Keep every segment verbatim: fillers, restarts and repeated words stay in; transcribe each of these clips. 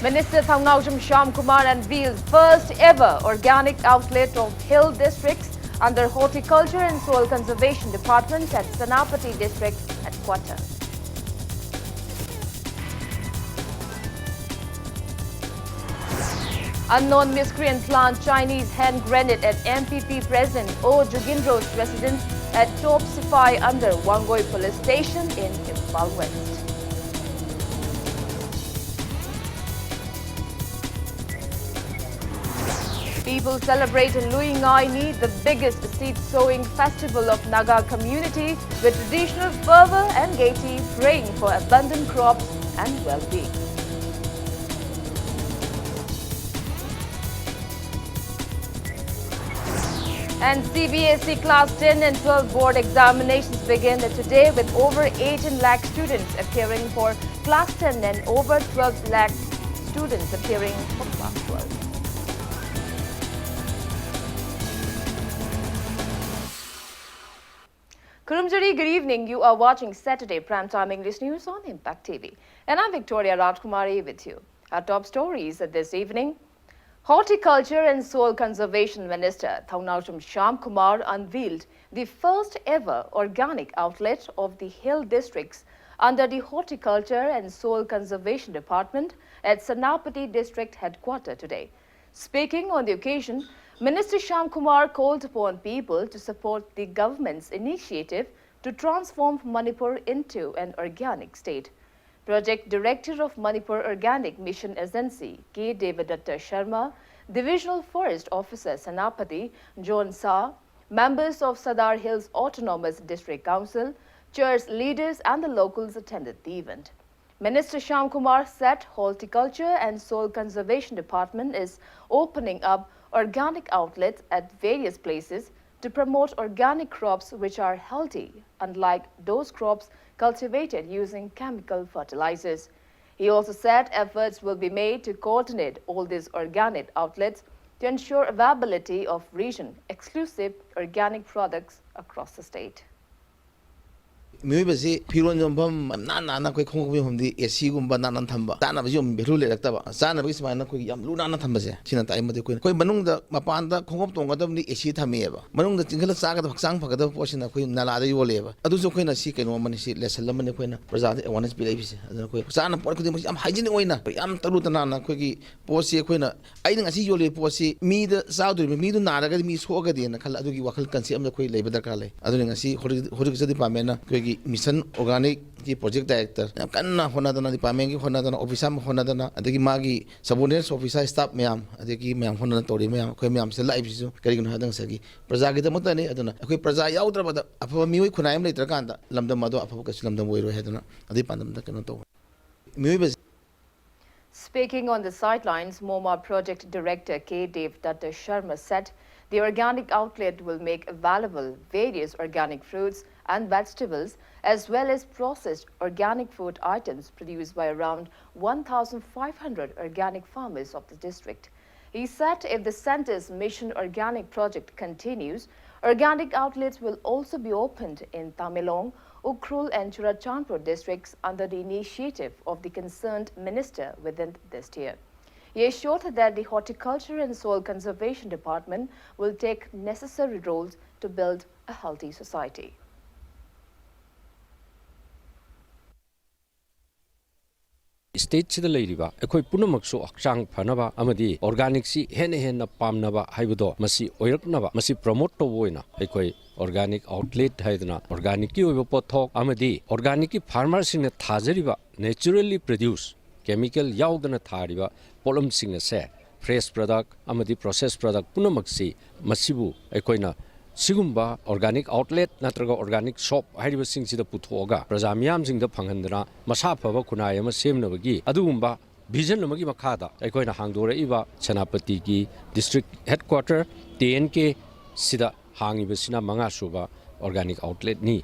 Minister Thongnaojam Shyamkumar unveiled first ever organic outlet of hill districts under Horticulture and Soil Conservation Department at Senapati District Headquarter. Unknown miscreant plant Chinese hand grenade at M P P President O Jugindro's residence at Top Sipai under Wangoi Police Station in Imphal West. People celebrate Luingai Ni, the biggest seed sowing festival of Naga community, with traditional fervor and gaiety, praying for abundant crops and well-being. And C B S E Class ten and twelve board examinations begin today, with over eighteen lakh students appearing for Class ten and over twelve lakh students appearing for Class twelve. Kurumjari, good evening. You are watching Saturday Primetime English News on Impact T V. And I'm Victoria Rajkumari with you. Our top stories this evening. Horticulture and Soil Conservation Minister Thongnaojam Shyamkumar unveiled the first ever organic outlet of the hill districts under the Horticulture and Soil Conservation Department at Senapati District Headquarter today. Speaking on the occasion, Minister Shyamkumar called upon people to support the government's initiative to transform Manipur into an organic state. Project Director of Manipur Organic Mission Agency, K Devadatta Sharma, Divisional Forest Officer Senapati, John Saw, members of Sadar Hills Autonomous District Council, church leaders and the locals attended the event. Minister Shyamkumar said Horticulture and Soil Conservation Department is opening up organic outlets at various places to promote organic crops which are healthy, unlike those crops cultivated using chemical fertilizers. He also said efforts will be made to coordinate all these organic outlets to ensure availability of region-exclusive organic products across the state. ꯃꯤꯑꯣꯏꯕꯁꯤ ꯐꯤꯔꯣꯜ ꯌꯣꯟꯐꯝ ꯌꯥꯝ ꯅꯥꯟ ꯅꯥꯟꯅ, ꯑꯩꯈꯣꯏ ꯈꯣꯡꯎꯞ ꯌꯣꯟꯐꯝꯗꯤ ꯑꯦ ꯁꯤꯒꯨꯝꯕ ꯅꯥꯟ ꯅꯥꯟ ꯊꯝꯕ, ꯆꯥꯅꯕꯁꯤ ꯌꯣꯟꯐꯝ ꯚꯦꯂꯨ ꯂꯩꯔꯛꯇꯕ, ꯆꯥꯅꯕꯒꯤ ꯁꯨꯃꯥꯏꯅ ꯑꯩꯈꯣꯏꯒꯤ ꯌꯥꯝ ꯂꯨ ꯅꯥꯟꯅ ꯊꯝꯕꯁꯦ, ꯁꯤꯅ ꯇꯥꯛꯏ ꯃꯗꯨ ꯑꯩꯈꯣꯏꯅ ꯑꯩꯈꯣꯏ ꯃꯅꯨꯡꯗ ꯃꯄꯥꯟꯗ ꯈꯣꯡꯎꯞ ꯇꯣꯡꯒꯗꯕꯅꯤ ꯑꯦ ꯁꯤ ꯊꯝꯃꯦꯕ, ꯃꯅꯨꯡꯗ ꯆꯤꯡꯈꯠꯂ ꯆꯥꯒꯗꯕ ꯍꯛꯆꯥꯡ ꯐꯒꯗꯕ ꯄꯣꯠꯁꯤꯅ ꯑꯩꯈꯣꯏ ꯅꯥꯂꯥꯗ ꯌꯣꯜꯂꯦꯕ꯫ ꯑꯗꯨꯁꯨ ꯑꯩꯈꯣꯏꯅ ꯁꯤ ꯀꯩꯅꯣ ꯑꯃꯅꯤ, ꯁꯤ ꯂꯦꯁꯟ ꯑꯃꯅꯤ ꯑꯩꯈꯣꯏꯅ ꯄ꯭ꯔꯖꯥꯗ ꯑꯦꯋꯥꯔꯅꯦꯁ ꯄꯤꯔꯛꯏꯕꯁꯦ꯫ ꯑꯗꯨꯅ ꯑꯩꯈꯣꯏ ꯆꯥꯅ ꯄꯣꯠ ꯈꯨꯗꯤꯡꯃꯛ ꯌꯥꯝ ꯍꯥꯏꯖꯤꯅꯤꯛ ꯑꯣꯏꯅ, ꯌꯥꯝ ꯇꯔꯨ ꯇꯅꯥꯟꯅ ꯑꯩꯈꯣꯏꯒꯤ ꯄꯣꯠꯁꯤ ꯑꯩꯈꯣꯏꯅ, ꯑꯩꯅ ꯉꯁꯤ ꯌꯣꯜꯂꯤꯕ ꯄꯣꯠꯁꯤ ꯃꯤꯗ ꯆꯥꯗꯣꯔꯤꯕ ꯃꯤꯗꯨ ꯅꯥꯔꯒꯗꯤ ꯃꯤ ꯁꯣꯛꯑꯒꯗꯤꯅ ꯈꯜꯂ ꯑꯗꯨꯒꯤ ꯋꯥꯈꯜ ꯀꯟꯁꯦꯞ ꯑꯃ ꯑꯩꯈꯣꯏ ꯂꯩꯕ ꯗꯔꯀꯥꯔ ꯂꯩ꯫ ꯑꯗꯨꯅ ꯉꯁꯤ ꯍꯣꯔꯇꯤꯀꯜꯆꯔ ꯗꯤꯄꯥꯔꯠꯃꯦꯟꯅ ꯑꯩꯈꯣꯏꯒꯤ ꯃꯤꯁꯟ ꯑꯣꯔꯒꯥꯅꯤꯛꯀꯤ ꯄ꯭ꯔꯣꯖꯦꯛ ꯗꯥꯏꯔꯦꯛꯇꯔ ꯌꯥꯝ ꯀꯟꯅ ꯍꯣꯠꯅꯗꯅ, ꯗꯤꯄꯥꯔꯠꯃꯦꯟꯒꯤ ꯍꯣꯠꯅꯗꯅ, ꯑꯣꯐꯤꯁꯥꯔ ꯑꯃ ꯍꯣꯠꯅꯗꯅ, ꯑꯗꯒꯤ ꯃꯥꯒꯤ ꯁꯕꯑꯣꯔꯗꯤꯅꯦꯠ ꯑꯣꯐꯤꯁꯥꯔ ꯁ꯭ꯇꯥꯐ ꯃꯌꯥꯝ, ꯑꯗꯒꯤ ꯃꯌꯥꯝ ꯍꯣꯠꯅꯗꯅ ꯇꯧꯔꯤ ꯃꯌꯥꯝ, ꯑꯩꯈꯣꯏ ꯃꯌꯥꯝ ꯁꯤꯗ ꯂꯥꯛꯏꯕꯁꯤꯁꯨ ꯀꯔꯤꯒꯤꯅꯣ ꯍꯥꯏꯕꯗ ꯉꯁꯥꯏꯒꯤ ꯄ꯭ꯔꯖꯥꯒꯤꯗꯃꯛꯇꯅꯤ꯫ ꯑꯗꯨꯅ ꯑꯩꯈꯣꯏ ꯄ꯭ꯔꯖꯥ ꯌꯥꯎꯗ꯭ꯔꯕꯗ ꯑꯐꯕ ꯃꯤꯑꯣꯏ ꯈꯨꯟꯅꯥꯏ ꯑꯃ ꯂꯩꯇ꯭ꯔꯀꯥꯟꯗ ꯂꯝꯗꯝ ꯑꯗꯣ ꯑꯐꯕ ꯀꯩꯁꯨ ꯂꯝꯗꯝ ꯑꯣꯏꯔꯣꯏ ꯍꯥꯏꯗꯅ ꯑꯗꯨꯒꯤ ꯄꯥꯟꯗꯝꯗ ꯀꯩꯅꯣ ꯇꯧꯕ꯫ ꯃꯤꯑꯣꯏꯕꯁꯤ Speaking on the sidelines, MoMA Project Director K Devdatta Sharma said the organic outlet will make available various organic fruits and vegetables, as well as processed organic food items produced by around one thousand five hundred organic farmers of the district. He said if the center's Mission Organic project continues, organic outlets will also be opened in Tamenglong, Ukhrul and Churachandpur districts under the initiative of the concerned minister within this year. He assured that the Horticulture and Soil Conservation Department will take necessary roles to build a healthy society. ꯁ꯭ꯇꯦꯠꯁꯤꯗ ꯂꯩꯔꯤꯕ ꯑꯩꯈꯣꯏ ꯄꯨꯝꯅꯃꯛꯁꯨ ꯍꯛꯆꯥꯡ ꯐꯅꯕ ꯑꯃꯗꯤ ꯑꯣꯔꯒꯥꯅꯤꯛꯁꯤ ꯍꯦꯟꯅ ꯍꯦꯟꯅ ꯄꯥꯝꯅꯕ ꯍꯥꯏꯕꯗꯣ ꯃꯁꯤ ꯑꯣꯏꯔꯛꯅꯕ, ꯃꯁꯤ ꯄ꯭ꯔꯣꯃꯣꯠ ꯇꯧꯕ ꯑꯣꯏꯅ ꯑꯩꯈꯣꯏ ꯑꯣꯔꯒꯥꯅꯤꯛ ꯑꯥꯎꯠꯂꯦꯠ ꯍꯥꯏꯗꯅ ꯑꯣꯔꯒꯥꯅꯤꯛꯀꯤ ꯑꯣꯏꯕ ꯄꯣꯠꯊꯣꯛ ꯑꯃꯗꯤ ꯑꯣꯔꯒꯥꯅꯤꯛꯀꯤ ꯐꯥꯔꯃꯔꯁꯤꯡꯅ ꯊꯥꯖꯔꯤꯕ naturally produce, chemical ꯌꯥꯎꯗꯅ ꯊꯥꯔꯤꯕ ꯄꯣꯠꯂꯝꯁꯤꯡ ꯑꯁꯦ, fresh product ꯑꯃꯗꯤ process product ꯄꯨꯝꯅꯃꯛꯁꯤ ꯃꯁꯤꯕꯨ ꯑꯩꯈꯣꯏꯅ ꯁꯤꯒꯨꯝꯕ organic outlet ꯅꯠꯇ꯭ꯔꯒ organic shop ꯍꯥꯏꯔꯤꯕꯁꯤꯡꯁꯤꯗ ꯄꯨꯊꯣꯛꯑꯒ ꯄ꯭ꯔꯖꯥ ꯃꯤꯌꯥꯝꯁꯤꯡꯗ ꯐꯪꯍꯟꯗꯅ ꯃꯁꯥ ꯐꯕ ꯈꯨꯟꯅꯥꯏ ꯑꯃ ꯁꯦꯝꯅꯕꯒꯤ ꯑꯗꯨꯒꯨꯝꯕ vision ꯑꯃꯒꯤ ꯃꯈꯥꯗ ꯑꯩꯈꯣꯏꯅ ꯍꯥꯡꯗꯣꯔꯛꯏꯕ ꯁꯦꯅꯥꯄꯇꯤꯒꯤ district headquarter T N K ꯁꯤꯗ ꯍꯥꯡꯉꯤꯕꯁꯤꯅ ꯃꯉꯥ ꯁꯨꯕ organic outletꯅꯤ꯫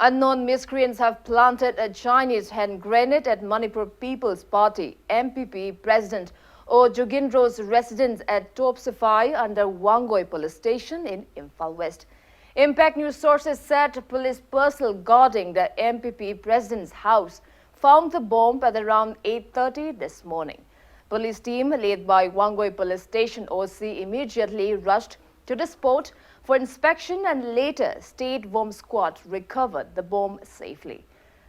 Unknown miscreants have planted a Chinese hand grenade at Manipur People's Party, M P P, President O Jugindro's residence at Top Safai under Wangoi Police Station in Imphal West. Impact News sources said police personnel guarding the M P P president's house found the bomb at around eight thirty this morning. Police team led by Wangoi Police Station O C immediately rushed to the spot for inspection, and later state bomb squad recovered the bomb safely.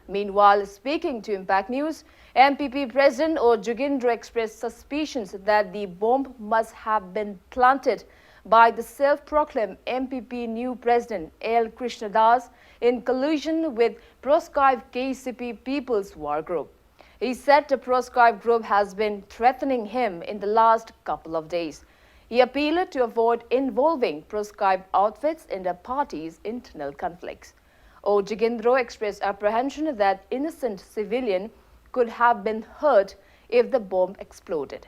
Meanwhile, speaking to Impact News, M P P President O Jugindro expressed suspicions that the bomb must have been planted by the self-proclaimed M P P new president L Krishnadas in collusion with proscribed K C P People's War Group. He said the proscribed group has been threatening him in the last couple of days. He appealed to avoid involving proscribed outfits in the party's internal conflicts. O Jugindro expressed apprehension that innocent civilian could have been hurt if the bomb exploded.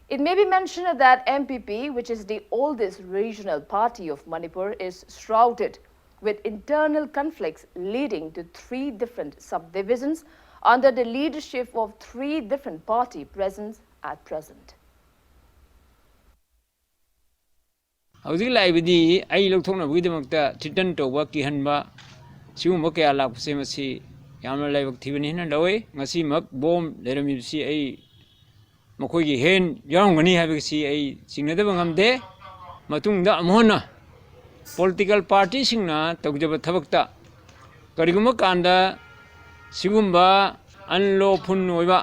It may be mentioned that M P P, which is the oldest regional party of Manipur, is shrouded with internal conflicts leading to three different subdivisions under the leadership of three different party presence at present. ꯍꯧꯖꯤꯛ ꯂꯥꯛꯏꯕꯗꯤ ꯑꯩ ꯂꯧꯊꯣꯛꯅꯕꯒꯤꯗꯃꯛꯇ threaten ꯇꯧꯕ, ꯀꯤꯍꯟꯕ, ꯁꯤꯒꯨꯝꯕ ꯀꯌꯥ ꯂꯥꯛꯄꯁꯦ ꯃꯁꯤ ꯌꯥꯝꯅ ꯂꯥꯏꯕꯛ ꯊꯤꯕꯅꯤ ꯍꯥꯏꯅ ꯂꯧꯏ꯫ ꯉꯁꯤꯃꯛ ꯕꯣꯝ ꯂꯩꯔꯝꯃꯤꯕꯁꯤ ꯑꯩ ꯃꯈꯣꯏꯒꯤ hand ꯌꯥꯎꯔꯝꯒꯅꯤ ꯍꯥꯏꯕꯁꯤ ꯑꯩ ꯆꯤꯡꯅꯗꯕ ꯉꯝꯗꯦ꯫ ꯃꯇꯨꯡꯗ ꯑꯃꯨꯛ ꯍꯟꯅ political partyꯁꯤꯡꯅ ꯇꯧꯖꯕ ꯊꯕꯛꯇ ꯀꯔꯤꯒꯨꯝꯕ ꯀꯥꯟꯗ ꯁꯤꯒꯨꯝꯕ unlawful ꯑꯣꯏꯕ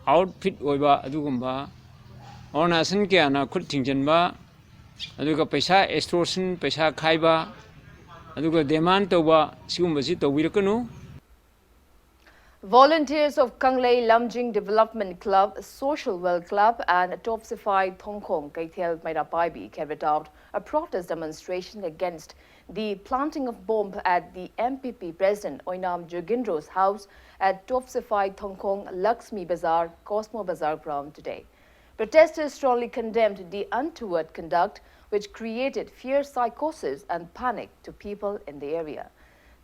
outfit ꯑꯣꯏꯕ ꯑꯗꯨꯒꯨꯝꯕ organization ꯀꯌꯥꯅ ꯈꯨꯠ ꯊꯤꯡꯖꯤꯟꯕ, ꯑꯗꯨꯒ ꯄꯩꯁꯥ extortion, ꯄꯩꯁꯥ ꯈꯥꯏꯕ, ꯑꯗꯨꯒ demand ꯇꯧꯕ, ꯁꯤꯒꯨꯝꯕꯁꯤ ꯇꯧꯕꯤꯔꯛꯀꯅꯨ꯫ Volunteers of Kanglei Lamjing Development Club, Social Well Club, and Top Sifai Thongkhong Keithel Meirapaibi carried out a protest demonstration against the planting of bomb at the M P P President Oinam Jogindro's house at Top Sifai Thongkhong Lakshmi Bazar, Cosmo Bazar ground today. Protesters strongly condemned the untoward conduct, which created fear psychosis and panic to people in the area.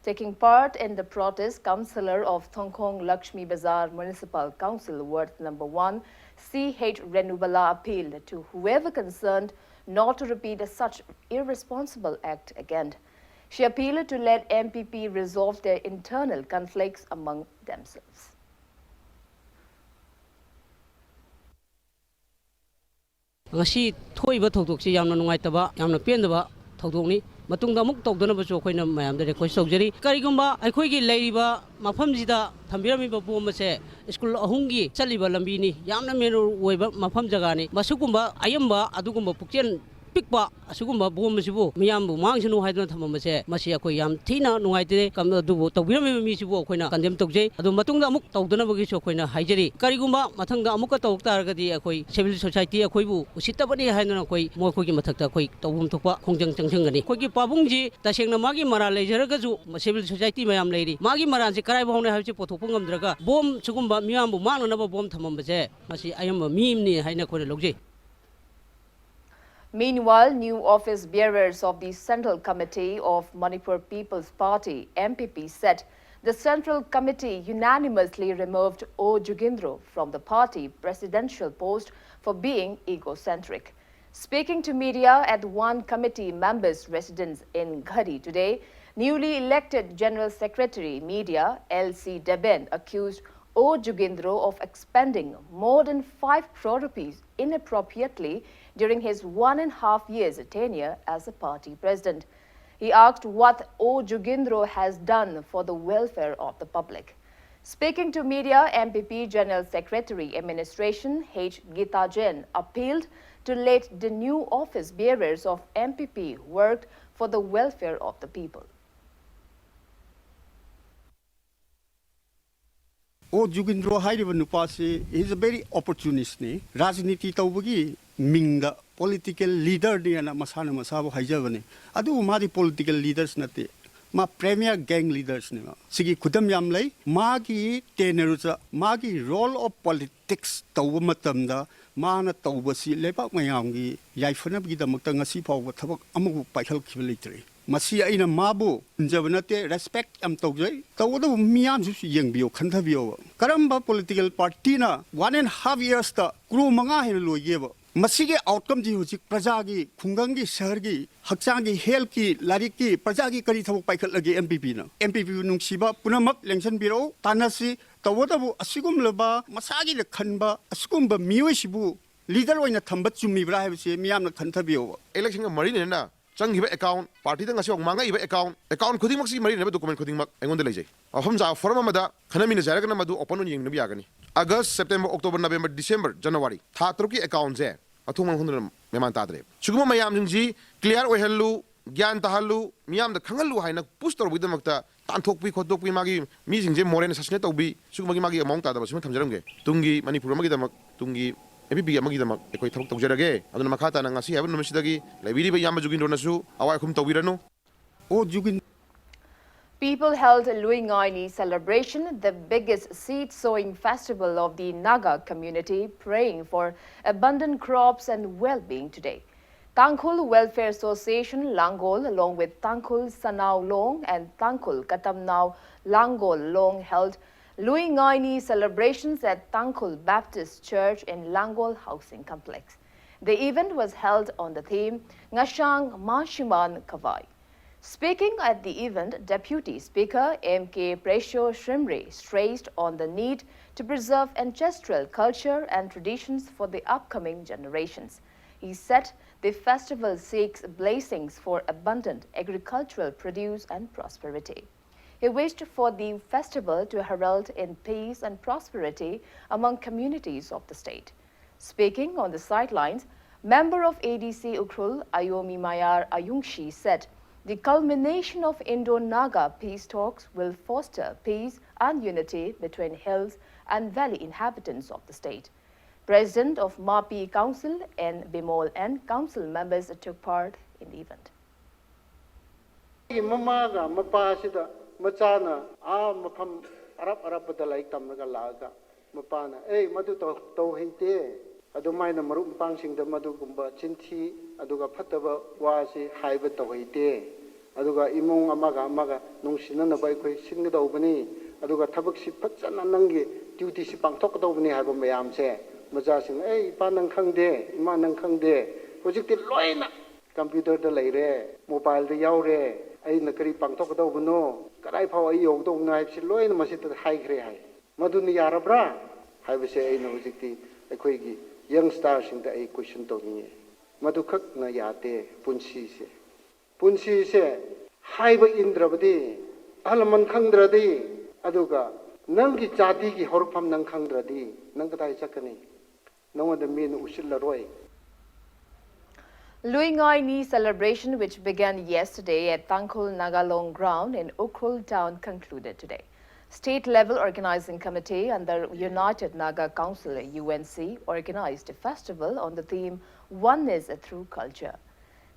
Taking part in the protest, councillor of Thongkhong Lakshmi Bazar Municipal Council Ward number one, C H Renubala, appealed to whoever concerned not to repeat such irresponsible act again. She appealed to let M P P resolve their internal conflicts among themselves. ꯉꯁꯤ ꯊꯣꯛꯏꯕ ꯊꯧꯗꯣꯛꯁꯤ ꯌꯥꯝꯅ ꯅꯨꯡꯉꯥꯏꯇꯕ, ꯌꯥꯝꯅ ꯄꯦꯟꯗꯕ ꯊꯧꯗꯣꯛꯅꯤ꯫ ꯃꯇꯨꯡꯗ ꯑꯃꯨꯛ ꯇꯧꯗꯅꯕꯁꯨ ꯑꯩꯈꯣꯏꯅ ꯃꯌꯥꯝꯗ ꯔꯤꯀ꯭ꯋꯦꯁ ꯇꯧꯖꯔꯤ꯫ ꯀꯔꯤꯒꯨꯝꯕ ꯑꯩꯈꯣꯏꯒꯤ ꯂꯩꯔꯤꯕ ꯃꯐꯝꯁꯤꯗ ꯊꯝꯕꯤꯔꯝꯃꯤꯕ ꯕꯣꯝ ꯑꯁꯦ ꯁ꯭ꯀꯨꯜ ꯑꯍꯨꯝꯒꯤ ꯆꯠꯂꯤꯕ ꯂꯝꯕꯤꯅꯤ, ꯌꯥꯝꯅ ꯃꯦꯟ ꯔꯣꯗ ꯑꯣꯏꯕ ꯃꯐꯝ ꯖꯒꯥꯅꯤ꯫ ꯃꯁꯤꯒꯨꯝꯕ ꯑꯌꯥꯝꯕ ꯑꯗꯨꯒꯨꯝꯕ ꯄꯨꯛꯆꯦꯜ ꯄꯤꯛꯄ ꯑꯁꯤꯒꯨꯝꯕ ꯕꯣꯝ ꯑꯁꯤꯕꯨ ꯃꯤꯌꯥꯝꯕꯨ ꯃꯥꯡꯁꯅꯨ ꯍꯥꯏꯗꯨꯅ ꯊꯝꯃꯝꯕꯁꯦ, ꯃꯁꯤ ꯑꯩꯈꯣꯏ ꯌꯥꯝ ꯊꯤꯅ ꯅꯨꯡꯉꯥꯏꯇꯦ꯫ ꯀꯝ-, ꯑꯗꯨꯕꯨ ꯇꯧꯕꯤꯔꯝꯃꯤꯕ ꯃꯤꯁꯤꯕꯨ ꯑꯩꯈꯣꯏꯅ ꯀꯟꯗꯦꯝ ꯇꯧꯖꯩ꯫ ꯑꯗꯨ ꯃꯇꯨꯡꯗ ꯑꯃꯨꯛ ꯇꯧꯗꯅꯕꯒꯤꯁꯨ ꯑꯩꯈꯣꯏꯅ ꯍꯥꯏꯖꯔꯤ꯫ ꯀꯔꯤꯒꯨꯝꯕ ꯃꯊꯪꯗ ꯑꯃꯨꯛꯀ ꯇꯧꯔꯛ ꯇꯥꯔꯒꯗꯤ ꯑꯩꯈꯣꯏ ꯁꯤꯚꯤꯜ ꯁꯣꯁꯥꯏꯇꯤ ꯑꯩꯈꯣꯏꯕꯨ ꯎꯁꯤꯠꯇꯕꯅꯤ ꯍꯥꯏꯗꯨꯅ ꯑꯩꯈꯣꯏ ꯃꯈꯣꯏꯒꯤ ꯃꯊꯛꯇ ꯑꯩꯈꯣꯏ ꯇꯧꯐꯝ ꯊꯣꯛꯄ ꯈꯣꯡꯖꯪ ꯆꯪꯁꯤꯟꯒꯅꯤ꯫ ꯑꯩꯈꯣꯏꯒꯤ ꯄꯥꯕꯨꯡꯁꯤ ꯇꯁꯦꯡꯅ ꯃꯥꯒꯤ ꯃꯔꯥꯜ ꯂꯩꯖꯔꯒꯁꯨ ꯁꯤꯚꯤꯜ ꯁꯣꯁꯥꯏꯇꯤ ꯃꯌꯥꯝ ꯂꯩꯔꯤ꯫ ꯃꯥꯒꯤ ꯃꯔꯥꯜꯁꯤ ꯀꯔꯥꯏ ꯐꯥꯎꯅꯤ ꯍꯥꯏꯕꯁꯤ ꯄꯨꯊꯣꯛꯄ ꯉꯝꯗ꯭ꯔꯒ ꯕꯣꯝ ꯁꯤꯒꯨꯝꯕ ꯃꯤꯌꯥꯝꯕꯨ ꯃꯥꯡꯅꯅꯕ ꯕꯣꯝ ꯊꯝꯃꯝꯕꯁꯦ, ꯃꯁꯤ ꯑꯌꯥꯝꯕ ꯃꯤ ꯑꯃꯅꯤ ꯍꯥꯏꯅ ꯑꯩꯈꯣꯏꯅ ꯂꯧꯖꯩ꯫ Meanwhile, new office bearers of the Central Committee of Manipur People's Party, M P P, said the Central Committee unanimously removed O Jugindro from the party presidential post for being egocentric. Speaking to media at one committee member's residence in Ghari today, newly elected General Secretary Media L C Deben accused O Jugindro of expending more than five crore rupees inappropriately during his one and a half years tenure as a party president. He asked what O Jugindro has done for the welfare of the public. Speaking to media, M P P General Secretary Administration H Gita Jain appealed to let the new office bearers of M P P work for the welfare of the people. ꯑꯣ ꯖꯨꯒꯤꯟꯗ꯭ꯔꯣ ꯍꯥꯏꯔꯤꯕ ꯅꯨꯄꯥꯁꯤ is a very opportunist ꯅꯤ꯫ ꯔꯥꯖꯅꯤꯇꯤ ꯇꯧꯕꯒꯤ ꯃꯤꯡꯗ political leader ꯅꯦꯅ ꯃꯁꯥꯅ ꯃꯁꯥꯕꯨ ꯍꯥꯏꯖꯕꯅꯤ꯫ ꯑꯗꯨꯕꯨ ꯃꯥꯗꯤ political leaders ꯅꯠꯇꯦ꯫ ꯃꯥ premier gang leaders ꯅꯦꯕ꯫ ꯁꯤꯒꯤ ꯈꯨꯗꯝ ꯌꯥꯝ ꯂꯩ꯫ ꯃꯥꯒꯤ tenure ꯁꯦ, ꯃꯥꯒꯤ role of politics ꯇꯧꯕ ꯃꯇꯝꯗ ꯃꯥꯅ ꯇꯧꯕꯁꯤ ꯂꯩꯕꯥꯛ ꯃꯌꯥꯝꯒꯤ ꯌꯥꯏꯐꯅꯕꯒꯤꯗꯃꯛꯇ ꯉꯁꯤ ꯐꯥꯎꯕ ꯊꯕꯛ ꯑꯃꯕꯨ ꯄꯥꯏꯈꯠꯈꯤꯕ ꯂꯩꯇ꯭ꯔꯤ꯫ ꯃꯁꯤ ꯑꯩꯅ ꯃꯥꯕꯨ ꯍꯨꯟꯖꯕ ꯅꯠꯇꯦ, respect ꯌꯥꯝ ꯇꯧꯖꯩ꯫ ꯇꯧꯒꯗꯕ ꯃꯤꯌꯥꯝꯁꯤꯁꯨ ꯌꯦꯡꯕꯤꯌꯣ, ꯈꯟꯊꯕꯤꯌꯣꯕ꯫ ꯀꯔꯝꯕ political party ꯅ one and half years ꯇ ꯀ꯭ꯔꯣꯔ ꯃꯉꯥ ꯍꯦꯟꯅ ꯂꯣꯏꯒꯦꯕ? ꯃꯁꯤꯒꯤ ꯑꯥꯎꯠꯀꯝꯗꯤ ꯍꯧꯖꯤꯛ ꯄ꯭ꯔꯖꯥꯒꯤ, ꯈꯨꯡꯒꯪꯒꯤ, ꯁꯍꯔꯒꯤ, ꯍꯛꯆꯥꯡꯒꯤ, ꯍꯦꯜꯊꯀꯤ, ꯂꯥꯏꯔꯤꯛꯀꯤ, ꯄ꯭ꯔꯖꯥꯒꯤ ꯀꯔꯤ ꯊꯕꯛ ꯄꯥꯏꯈꯠꯂꯒꯦ? ꯑꯦꯝ ꯄꯤ ꯄꯤꯅ, ꯑꯦꯝ ꯄꯤ ꯄꯤꯕꯨ ꯅꯨꯡꯁꯤꯕ ꯄꯨꯝꯅꯃꯛ ꯂꯦꯡꯁꯤꯟꯕꯤꯔꯛꯎ, ꯇꯥꯟꯅꯁꯤ꯫ ꯇꯧꯕꯇꯕꯨ ꯑꯁꯤꯒꯨꯝꯂꯕ ꯃꯁꯥꯒꯤꯅ ꯈꯟꯕ ꯑꯁꯤꯒꯨꯝꯕ ꯃꯤꯑꯣꯏꯁꯤꯕꯨ ꯂꯤꯗꯔ ꯑꯣꯏꯅ ꯊꯝꯕ ꯆꯨꯝꯃꯤꯕ꯭ꯔꯥ ꯍꯥꯏꯕꯁꯤ ꯃꯤꯌꯥꯝꯅ ꯈꯟꯊꯕꯤꯌꯣꯕ꯫ ꯏꯂꯦꯛꯁꯟꯒ ꯃꯔꯤ ꯂꯩꯅꯅ ꯆꯪꯈꯤꯕ ꯑꯦꯀꯥꯎꯟ, ꯄꯥꯔꯇꯤꯗ ꯉꯁꯤ ꯐꯥꯎ ꯃꯥꯡꯉꯛꯏꯕ ꯑꯦꯀꯥꯎꯟ, ꯑꯦꯀꯥꯎꯟ ꯈꯨꯗꯤꯡꯃꯛꯁꯤꯒꯤ ꯃꯔꯤ ꯂꯩꯅꯕ ꯗꯣꯀꯨꯃꯦꯟ ꯈꯨꯗꯤꯡꯃꯛ ꯑꯩꯉꯣꯟꯗ ꯂꯩꯖꯩ꯫ ꯃꯐꯝ ꯆꯥꯕ ꯐꯣꯔꯝ ꯑꯃꯗ ꯈꯟꯅꯃꯤꯟꯅꯖꯦ ꯍꯥꯏꯔꯒꯅ ꯃꯗꯨ ꯑꯣꯄꯟ ꯑꯣꯏꯅ ꯌꯦꯡꯅꯕ ꯌꯥꯒꯅꯤ꯫ August, September, October, November, December, January ꯊꯥ ꯇꯔꯨꯛꯀꯤ ꯑꯦꯀꯥꯎꯟꯁꯦ ꯃꯊꯣꯡ ꯃꯔꯝ ꯈꯪꯗꯅ ꯃꯦꯃꯥꯟ ꯇꯥꯗ꯭ꯔꯦ꯫ ꯁꯤꯒꯨꯝꯕ ꯃꯌꯥꯝꯁꯤꯡꯁꯤ ꯀ꯭ꯂꯤꯌꯥꯔ ꯑꯣꯏꯍꯜꯂꯨ, ꯒ꯭ꯌꯥꯟ ꯇꯥꯍꯜꯂꯨ, ꯃꯤꯌꯥꯝꯗ ꯈꯪꯍꯜꯂꯨ ꯍꯥꯏꯅ ꯄꯨꯁ ꯇꯧꯔꯨꯕꯒꯤꯗꯃꯛꯇ ꯇꯥꯟꯊꯣꯛꯄꯤ ꯈꯣꯠꯇꯣꯛꯄꯤ, ꯃꯥꯒꯤ ꯃꯤꯁꯤꯡꯁꯦ ꯃꯣꯔꯦꯜ ꯑꯦꯁꯥꯁꯤꯅꯦꯠ ꯇꯧꯕꯤ, ꯁꯤꯒꯨꯝꯕꯒꯤ ꯃꯥꯒꯤ ꯃꯑꯣꯡ ꯇꯥꯗꯕ ꯁꯤꯃ ꯊꯝꯖꯔꯝꯒꯦ꯫ ꯇꯨꯡꯒꯤ ꯃꯅꯤꯄꯨꯔ ꯑꯃꯒꯤꯗꯃꯛ, ꯇꯨꯡꯒꯤ ꯑꯦꯝ ꯄꯤ ꯄꯤ ꯑꯃꯒꯤꯗꯃꯛ ꯑꯩꯈꯣꯏ ꯊꯕꯛ ꯇꯧꯖꯔꯒꯦ꯫ ꯑꯗꯨꯅ ꯃꯈꯥ ꯇꯥꯅ ꯉꯁꯤ ꯍꯥꯏꯕ ꯅꯨꯃꯤꯠꯁꯤꯗꯒꯤ ꯂꯩꯕꯤꯔꯤꯕ ꯏꯌꯥꯝꯕ ꯖꯨꯒꯤꯟꯗ꯭ꯔꯣꯅꯁꯨ ꯑꯋꯥꯏ ꯑꯈꯨꯝ ꯇꯧꯕꯤꯔꯅꯨ꯫ ꯑꯣ ꯖꯨꯒꯤꯟ People held Luingaini celebration, the biggest seed sowing festival of the Naga community, praying for abundant crops and well-being today. Tangkhul Welfare Association Langol, along with Tangkhul Sanao Long and Tangkhul Katamnao Langol Long, held Luingaini celebrations at Tangkhul Baptist Church in Langol Housing Complex. The event was held on the theme Ngashang Mashiman Kavai. Speaking at the event, Deputy Speaker M K Presho Shrimre stressed on the need to preserve ancestral culture and traditions for the upcoming generations. He said the festival seeks blessings for abundant agricultural produce and prosperity. He wished for the festival to herald in peace and prosperity among communities of the state. Speaking on the sidelines, member of A D C Ukhrul, Ayomi Mayar Ayungshi, said the culmination of Indo-Naga peace talks will foster peace and unity between hills and valley inhabitants of the state. President of Mapi Council N Bimol and council members took part in the event. ꯑꯩꯒꯤ ꯃꯃꯥꯒ ꯃꯄꯥꯁꯤꯗ ꯃꯆꯥꯅ ꯑꯥ ꯃꯐꯝ ꯑꯔꯥꯞ ꯑꯔꯥꯞꯄꯗ ꯂꯥꯏꯔꯤꯛ ꯇꯝꯂꯒ ꯂꯥꯛꯑꯒ ꯃꯄꯥꯅ "ꯑꯦ, ꯃꯗꯨ ꯇꯧ-, ꯇꯧꯍꯩꯇꯦ", ꯑꯗꯨꯃꯥꯏꯅ ꯃꯔꯨꯞ ꯃꯄꯥꯡꯁꯤꯡꯗ ꯃꯗꯨꯒꯨꯝꯕ ꯆꯤꯟꯊꯤ ꯑꯗꯨꯒ ꯐꯠꯇꯕ ꯋꯥꯁꯤ ꯍꯥꯏꯕ ꯇꯧꯍꯩꯇꯦ꯫ ꯑꯗꯨꯒ ꯏꯃꯨꯡ ꯑꯃꯒ ꯑꯃꯒ ꯅꯨꯡꯁꯤꯅꯅꯕ ꯑꯩꯈꯣꯏ ꯁꯤꯟꯒꯗꯧꯕꯅꯤ꯫ ꯑꯗꯨꯒ ꯊꯕꯛꯁꯤ ꯐꯖꯅ ꯅꯪꯒꯤ ꯗ꯭ꯌꯨꯇꯤꯁꯤ ꯄꯥꯡꯊꯣꯛꯀꯗꯧꯕꯅꯤ ꯍꯥꯏꯕ ꯃꯌꯥꯝꯁꯦ ꯃꯆꯥꯁꯤꯡꯅ, "ꯑꯦ, ꯏꯄꯥ ꯅꯪ ꯈꯪꯗꯦ, ꯏꯃꯥ ꯅꯪ ꯈꯪꯗꯦ, ꯍꯧꯖꯤꯛꯇꯤ ꯂꯣꯏꯅ ꯀꯝꯄ꯭ꯌꯨꯇꯔꯗ ꯂꯩꯔꯦ, ꯃꯣꯕꯥꯏꯜꯗ ꯌꯥꯎꯔꯦ, ꯑꯩꯅ ꯀꯔꯤ ꯄꯥꯡꯊꯣꯛꯀꯗꯧꯕꯅꯣ, ꯀꯗꯥꯏ ꯐꯥꯎ ꯑꯩ ꯌꯧꯒꯗꯧꯕꯅꯣ ꯍꯥꯏꯕꯁꯤ ꯂꯣꯏꯅ ꯃꯁꯤꯗ ꯍꯥꯏꯈ꯭ꯔꯦ" ꯍꯥꯏ꯫ ꯃꯗꯨꯅ ꯌꯥꯔꯕ꯭ꯔꯥ ꯍꯥꯏꯕꯁꯦ ꯑꯩꯅ ꯍꯧꯖꯤꯛꯇꯤ ꯑꯩꯈꯣꯏꯒꯤ ꯌꯪꯁꯇꯥꯔꯁꯤꯡꯗ ꯑꯩ ꯀꯣꯏꯁꯟ ꯇꯧꯅꯤꯡꯉꯤ꯫ ꯃꯗꯨꯈꯛꯅ ꯌꯥꯗꯦ ꯄꯨꯟꯁꯤꯁꯦ꯫ ꯄꯨꯟꯁꯤꯁꯦ ꯍꯥꯏꯕ ꯏꯟꯗ꯭ꯔꯕꯗꯤ, ꯑꯍꯜ ꯂꯃꯟ ꯈꯪꯗ꯭ꯔꯗꯤ, ꯑꯗꯨꯒ ꯅꯪꯒꯤ ꯖꯥꯇꯤꯒꯤ ꯍꯧꯔꯛꯐꯝ ꯅꯪ ꯈꯪꯗ꯭ꯔꯗꯤ, ꯅꯪ ꯀꯗꯥꯏ ꯆꯠꯀꯅꯤ? ꯅꯉꯣꯟꯗ ꯃꯤꯅ ꯎꯁꯤꯜꯂꯔꯣꯏ꯫ Luingai Ni celebration, which began yesterday at Tangkhul Naga Long Ground in Ukhrul town, concluded today. State level organizing committee under United Naga Council, U N C, organized a festival on the theme Oneness Through Culture.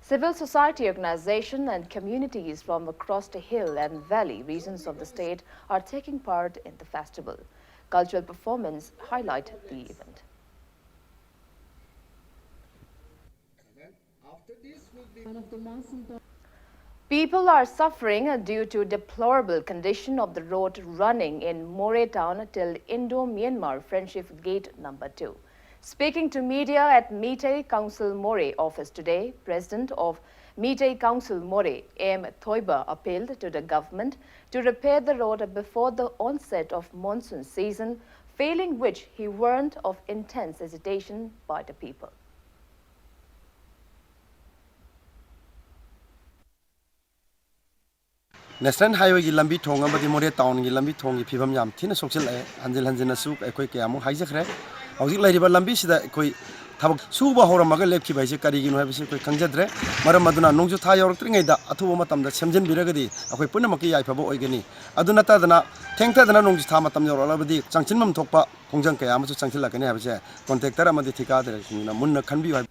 Civil society organization and communities from across the hill and valley regions of the state are taking part in the festival. Cultural performance highlight the event. People are suffering due to deplorable condition of the road running in Moreh town till Indo-Myanmar Friendship Gate number two. Speaking to media at Meitei Council Moreh office today, President of Meitei Council Moreh, M Thoiba, appealed to the government to repair the road before the onset of monsoon season, failing which he warned of intense agitation by the people. National ꯍꯥꯏꯋꯦꯒꯤ ꯂꯝꯕꯤ ꯊꯣꯡ ꯑꯃꯗꯤ ꯃꯣꯔꯦ ꯇꯥꯎꯟꯒꯤ ꯂꯝꯕꯤ ꯊꯣꯡꯒꯤ ꯐꯤꯕꯝ ꯌꯥꯝ ꯊꯤꯅ ꯁꯣꯛꯆꯤꯜꯂꯛꯑꯦ꯫ ꯍꯟꯖꯤꯟ ꯍꯟꯖꯤꯟꯅꯁꯨ ꯑꯩꯈꯣꯏ ꯀꯌꯥꯃꯨꯛ ꯍꯥꯏꯖꯈ꯭ꯔꯦ꯫ ꯍꯧꯖꯤꯛ ꯂꯩꯔꯤꯕ ꯂꯝꯕꯤꯁꯤꯗ ꯑꯩꯈꯣꯏ ꯊꯕꯛ ꯁꯨꯕ ꯍꯧꯔꯝꯃꯒ ꯂꯦꯞꯈꯤꯕ ꯍꯥꯏꯁꯦ ꯀꯔꯤꯒꯤꯅꯣ ꯍꯥꯏꯕꯁꯤ ꯑꯩꯈꯣꯏ ꯈꯪꯖꯗ꯭ꯔꯦ꯫ ꯃꯔꯝ ꯑꯗꯨꯅ ꯅꯣꯡꯖꯨ ꯊꯥ ꯌꯧꯔꯛꯇ꯭ꯔꯤꯉꯩꯗ ꯑꯊꯨꯕ ꯃꯇꯝꯗ ꯁꯦꯝꯖꯤꯟꯕꯤꯔꯒꯗꯤ ꯑꯩꯈꯣꯏ ꯄꯨꯝꯅꯃꯛꯀꯤ ꯌꯥꯏꯐꯕ ꯑꯣꯏꯒꯅꯤ꯫ ꯑꯗꯨ ꯅꯠꯇꯗꯅ ꯊꯦꯡꯊꯗꯅ ꯅꯣꯡꯖꯨ ꯊꯥ ꯃꯇꯝ ꯌꯧꯔꯛꯂꯕꯗꯤ ꯆꯪꯁꯤꯟꯐꯝ ꯊꯣꯛꯄ ꯈꯣꯡꯖꯪ ꯀꯌꯥ ꯑꯃꯁꯨ ꯆꯪꯁꯤꯜꯂꯛꯀꯅꯤ ꯍꯥꯏꯕꯁꯦ ꯀꯣꯟꯇ꯭ꯔꯦꯛꯇꯔ ꯑꯃꯗꯤ ꯊꯤꯀꯥꯗꯥꯔꯁꯤꯡꯅ ꯃꯨꯟꯅ ꯈꯟꯕꯤꯌꯨ ꯍꯥꯏꯕ꯫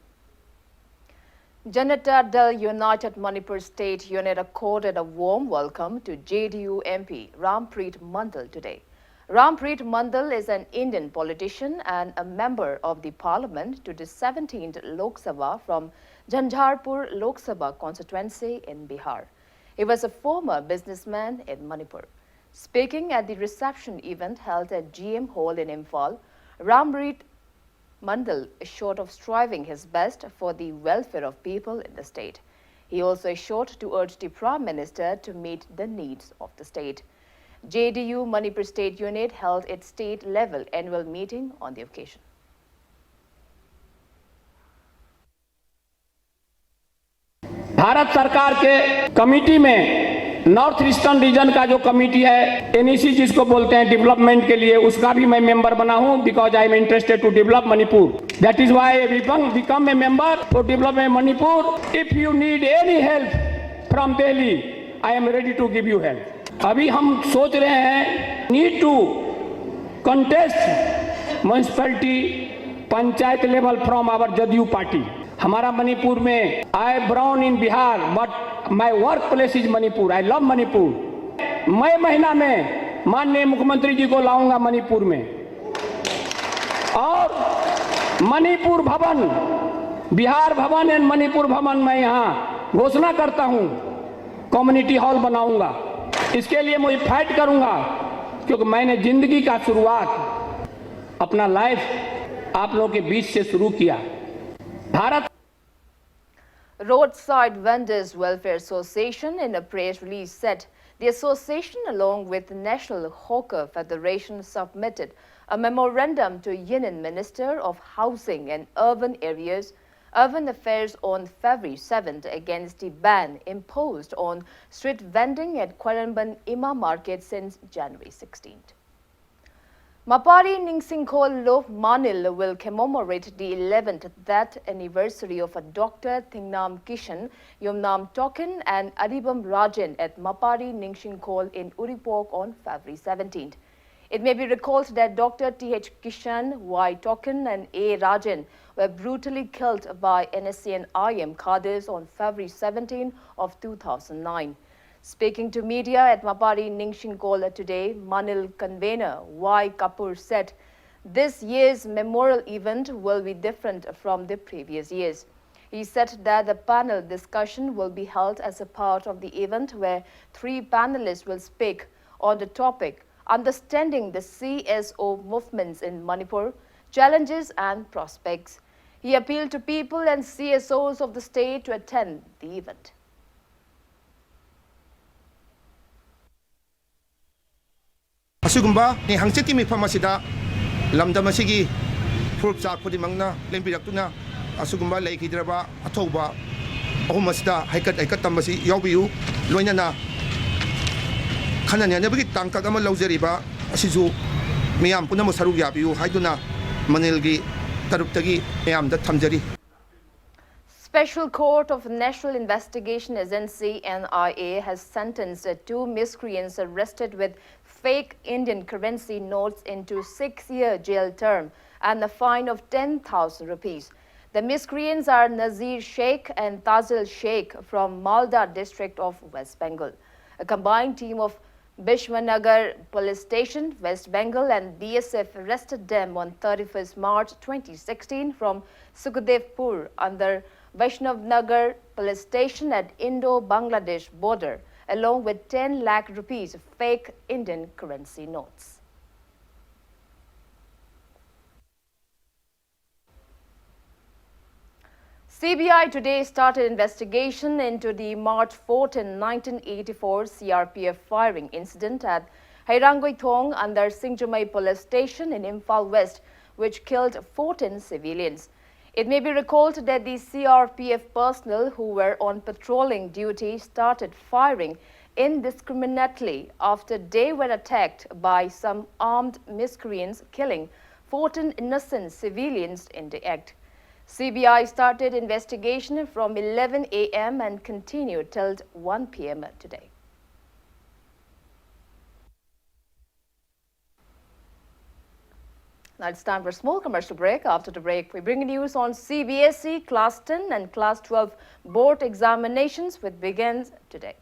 Janata Dal United Manipur State Unit accorded a warm welcome to J D U M P Rampreet Mandal today. Rampreet Mandal is an Indian politician and a member of the parliament to the seventeenth Lok Sabha from Jhanjharpur Lok Sabha constituency in Bihar. He was a former businessman in Manipur. Speaking at the reception event held at G M Hall in Imphal, Rampreet Mandal assured of striving his best for the welfare of people in the state. He also assured to urge the Prime Minister to meet the needs of the state. J D U Manipur State Unit held its state level annual meeting on the occasion. Bharat सरकार के committee में north eastern region का जो committee है, NEC जिसको बोलते हैं, development के लिए, उसका भी मैं मेंबर बना हूं, because I am interested to develop Manipur. That is why I become, become a member for development Manipur. If you need any help from Delhi, I am ready to give you help. अभी हम सोच रहे हैं, need to contest municipality, panchayat level from our JDU party. हमारा मणिपुर में, I born in Bihar, but my work place is Manipur. I love Manipur. मई महीना में माननीय मुख्यमंत्री जी को लाऊंगा मणिपुर में, और मणिपुर भवन, बिहार भवन एंड मणिपुर भवन मैं यहाँ घोषणा करता हूँ, कम्युनिटी हॉल बनाऊंगा। इसके लिए मैं फाइट करूंगा, क्योंकि मैंने जिंदगी का शुरुआत, अपना लाइफ आप लोगों के बीच से शुरू किया। Bharat Roadside Vendors Welfare Association, in a press release, said the association, along with National Hawker Federation, submitted a memorandum to Union Minister of Housing and Urban Areas, Urban Affairs on February seventh against the ban imposed on street vending at Khwairamband Ima Market since January sixteenth. Mapari Ningsingkhol Lo Manil will commemorate the eleventh death anniversary of Doctor Thingnam Kishan, Yumnam Token, and Aribam Rajan at Mapari Ningsingkhol in Uripok on February seventeenth. It may be recalled that Doctor T H Kishan, Y Token, and A Rajan were brutally killed by N S C N I M cadres on February seventeenth of two thousand nine. Speaking to media at Mapari Ningsingkhol today, Manil convener Y Kapoor said this year's memorial event will be different from the previous years. He said that the panel discussion will be held as a part of the event where three panelists will speak on the topic Understanding the C S O Movements in Manipur, challenges and prospects. He appealed to people and C S Os of the state to attend the event. ꯑꯁꯤꯒꯨꯝꯕ ꯍꯪꯆꯤꯠꯀꯤ ꯃꯤꯐꯝ ꯑꯁꯤꯗ ꯂꯝꯗꯝ ꯑꯁꯤꯒꯤ ꯐꯨꯔꯨꯞ ꯆꯥ ꯈꯨꯗꯤꯡꯃꯛꯅ ꯂꯦꯡꯕꯤꯔꯛꯇꯨꯅ ꯑꯁꯤꯒꯨꯝꯕ ꯂꯩꯈꯤꯗ꯭ꯔꯕ ꯑꯊꯧꯕ ꯑꯍꯨꯝ ꯑꯁꯤꯗ ꯍꯩꯀꯠ ꯍꯩꯀꯠ ꯇꯝꯕꯁꯤ ꯌꯥꯎꯕꯤꯌꯨ꯫ ꯂꯣꯏꯅꯅ ꯈꯟꯅ ꯅꯩꯅꯕꯒꯤ ꯇꯥꯡꯀꯛ ꯑꯃ ꯂꯧꯖꯔꯤꯕ ꯑꯁꯤꯁꯨ ꯃꯤꯌꯥꯝ ꯄꯨꯝꯅꯃꯛ ꯁꯔꯨꯛ ꯌꯥꯕꯤꯌꯨ ꯍꯥꯏꯗꯨꯅ ꯃꯅꯤꯜꯒꯤ ꯇꯔꯨꯞꯇꯒꯤ ꯃꯌꯥꯝꯗ ꯊꯝꯖꯔꯤ꯫ Special Court of National Investigation Agency, N I A, has sentenced two miscreants arrested with fake Indian currency notes into six-year jail term and a fine of ten thousand rupees. The miscreants are Nazir Sheikh and Tazil Sheikh from Malda district of West Bengal. A combined team of Bishwanagar Police Station, West Bengal, and B S F arrested them on thirty-first March twenty sixteen from Sukhdevpur under Vaishnav Nagar Police Station at Indo-Bangladesh border, along with ten lakh rupees of fake Indian currency notes. C B I today started investigation into the March fourteen, nineteen eighty-four C R P F firing incident at Heirangoi Thong under Singjamei Police Station in Imphal West, which killed fourteen civilians. It may be recalled that the C R P F personnel who were on patrolling duty started firing indiscriminately after they were attacked by some armed miscreants, killing fourteen innocent civilians in the act. C B I started investigation from eleven A M and continued till one P M today. Now it's time for a small commercial break. After the break, we bring you news on C B S E Class ten and Class twelve board examinations, which begins today.